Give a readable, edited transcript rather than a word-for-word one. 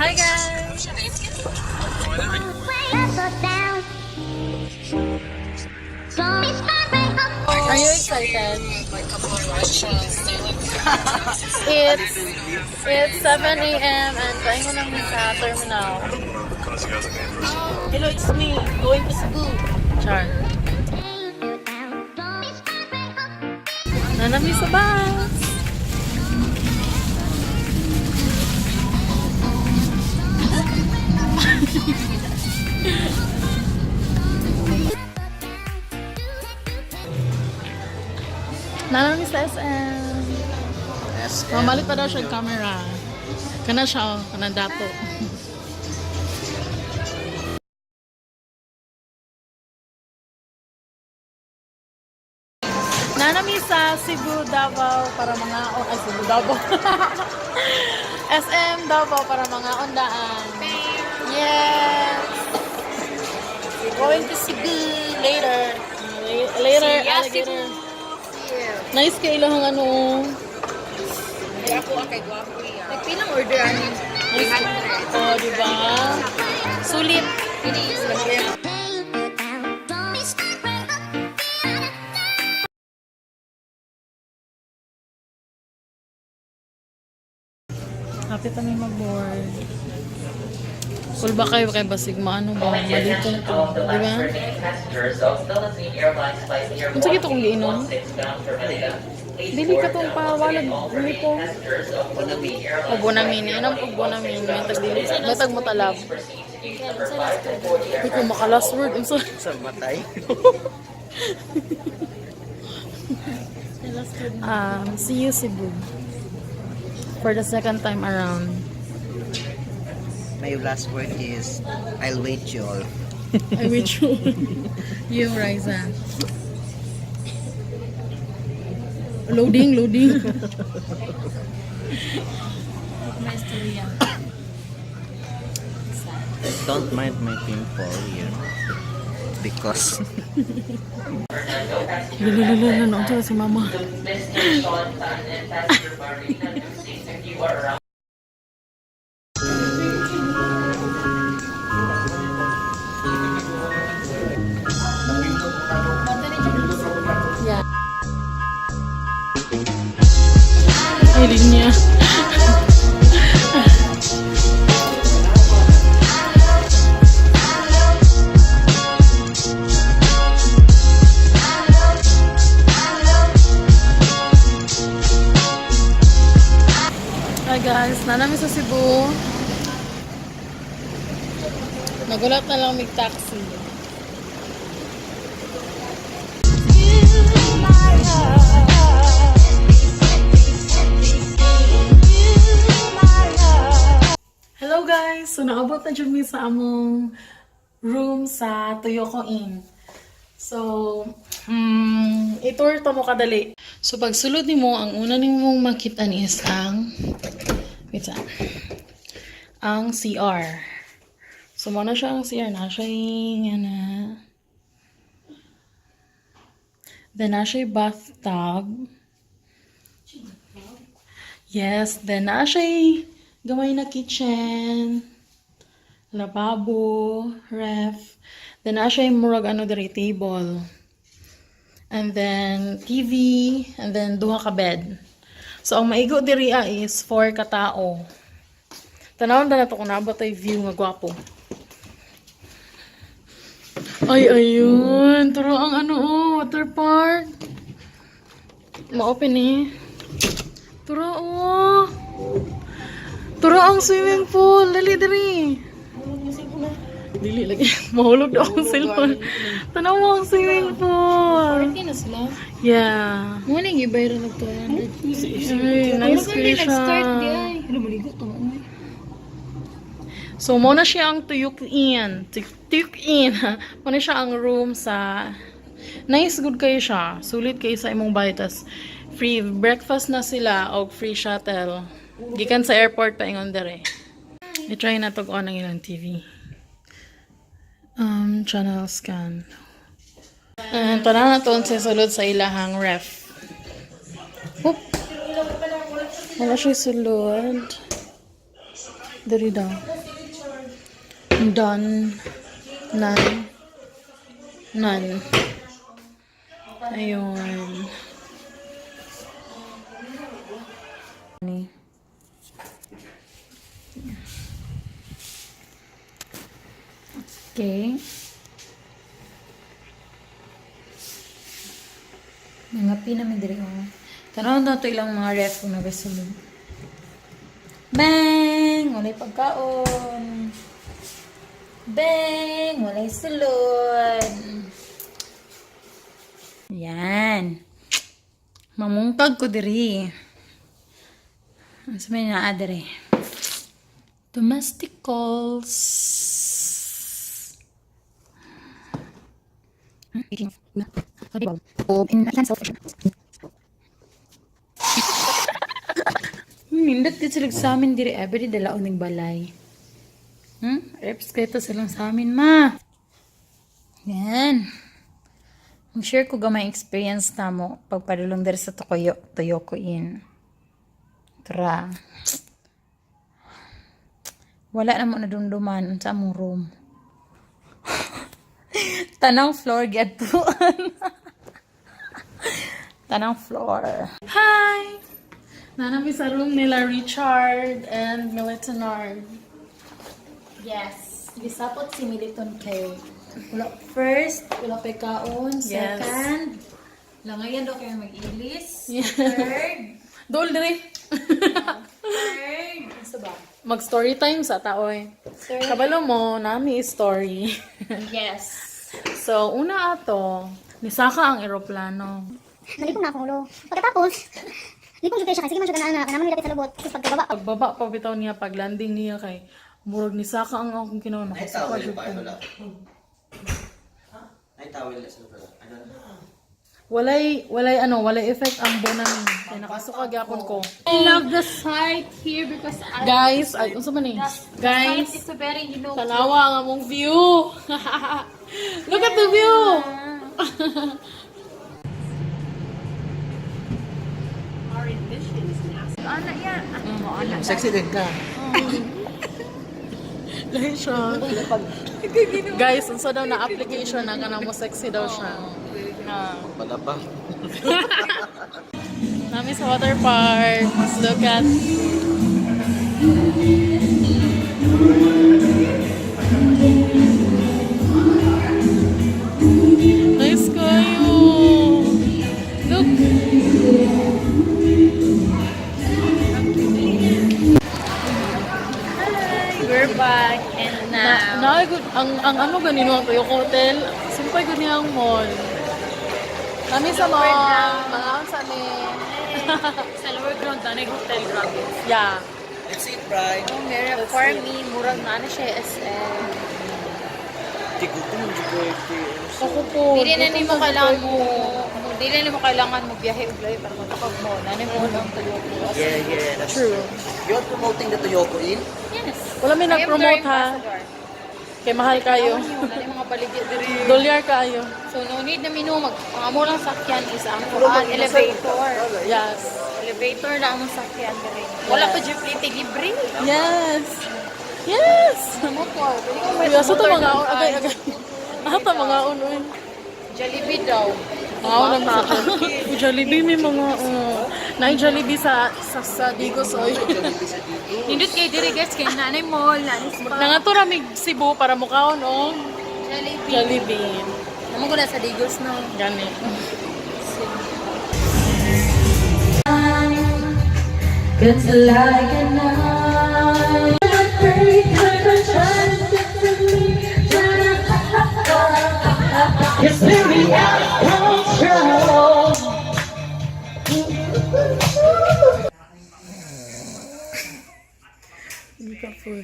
Hi guys! Are you excited? It's 7 a.m. and paingon na mi sa terminal. Hello, it's me. Going to Cebu. Char. Naa na mi sa bus. Naa na mi sa SM. SM. Mamalit pa daw siya yung camera. Kana siya, oh, kanang dato. Naa na mi sa Cebu, Davao para mga oh, ay Cebu, Davao. SM Davao para mga ondaan. Yes. We're going to Cebu later. Later, See ya, alligator. Nice kay ilahang ano. Nagpilang order ani? 300. Oh, di ba? Sulit. Finish. Happy kami mag-board. Cool ba kayo kay basig maano ba? Malito na to. Di ba? Unsa gito kong giinom? Dili ka tong pawalag lipong. O bonamin. Inom og bonamin. May tag dili. May tag mo talab. Uy, kung maka last word. Unsa? Sa matay. See you Cebu. For the second time around. My last word is, I'll wait you all. I wish you. You, Riza. Loading, loading. Maestria. Don't mind my pimple here. Because Lulululu, no, si mama. Mr. Sean Tan and Pastor Marina Lucy, if you are around. Yeah. Ay, linya. Hi guys, naa na mi sa Cebu. Nagulat na lang mig taxi. Hello guys! So naabot na jud mi sa among room sa Toyoko Inn. So, i-tour to mo kadali. So pagsulod nimo, ang una nimong makita ni is ang wait sa ang CR. So mo na siya ang CR na siya yung ana. Then na siya yung bathtub. Yes, then na siya yung gamay na kitchen, lababo, ref. Then naa siya yung murag ano diri table. And then TV, and then duha ka bed. So ang maigo diri ah, is 4 ka tao. Tanawon na nato kung naa ba tay view nga gwapo. Ay, ayun. Turo ang ano, oh, water park. Ma-open eh. Turo, oh. Turo ang swimming pool. Dali, dali. Dili lagi. Mahulog daw ang cellphone. Tanaw mo ang swimming pool. na sila. Yeah. Mo nang gibayran og 200. Ay, nice kayo siya. Nag-start di ay. Hello, maligo to mo. So, mo na siya ang Tuyuk Inn. Tuyuk Inn. Mo na siya ang room sa. Nice, good kayo siya. Sulit kayo sa imong bayad. Tas free breakfast na sila o free shuttle. Gikan sa airport pa ingon dere. I-try na to on ang ilang TV. Channel scan. And tanaw na to sa sulod sa ilahang ref. Oop. Wala siya sulod. Diri daw. Done. None. None. Ayun. Ni. Okay. Mga namin diri oh. Tanaw na to ilang mga ref kung nagasulod. Bang! Walay pagkaon. Bang! Walay sulod. Yan. Mamungkag ko diri. Ang sa may naa diri. Domestic calls. Nindot gid sila sa amin diri every dala og balay. Reps kayo to silang sa amin, ma. Yan. Mag-share ko gamay experience namo pagpadulong diri sa Tokoyo, Toyoko Inn. Tara. Wala na mo nadumduman unsa among room. Tanang floor giadtuan. Tanang floor. Hi! Nanami sa room nila Richard and Militonard. Yes. Gisapot si Militon kay wala first, wala pay kaon, Yes. second, langayan daw kayo mag-ilis. Yeah. Third, Dol dire. third, ano ba? Mag story time sa tao eh. Third, Kabalo mo, nami story. yes. So, una ato, nisaka ang eroplano. Nalipong na akong ulo. Pagkatapos, lipong jud kayo siya kay sige man jud na anak, naman nilapit sa lubot. Tapos pagkababa, Pagbaba pa bitaw niya, pag landing niya kay murag nisaka ang akong kinaon. Ay, Nakasuka towel jud pa. ko. Wala. Ay, towel na sila pala. Ano na? Walay ano, walay effect ang Bonamine. Kay nakasuka gyapon ko. I love the site here because I, Guys, ay unsa man ni? Guys, it's a very, tanawa ang among view. Look at the view. Sexy din ka. Lahi siya. Guys, unsa daw na application na kanang mo sexy daw siya. Palaba. Nami sa water park. Look at. Nice kayo. Look. We're back and Na, now, na, good, ang ano ganino ang Toyoko Hotel. Sumpay gud niya ang mall. Nami sa mall. Mga sa mi. sa lower ground na hotel, grabe. Yeah. Let's eat, Bri. Oh, meron for me, murag na ano siya, SM. Tigutom yung Ako po. Dili na nimo kailangan mo, dili na nimo kailangan mo biyahe og layo para matakag mo. Nanay mo lang Toyoko. Yeah, that's True. You're promoting the Toyoko Inn? Yes. Wala may I am nag-promote their ha. ambassador. Kay mahal kayo. Wala yung mga baligya diri. Dolyar kayo. So no need na mino mag ang amo lang sakyan is ang kuan elevator. Yes. Elevator na among sakyan diri. Wala pa jeep plate libre. Yes. Yes. Motor. Pwede ka Kuya, so to mga agay agay. Ata mga unoy. Jollibee daw. Mga unang sa Jollibee may mga na Jollibee sa Digos oy. Nindot kay diri guys kay nanay mall, nanay spa. Nangato ra mig Cebu para mukaon og Jollibee. Jollibee. Namo ko na sa Digos no. Gani. It's like a night. It's very out of control. Beautiful.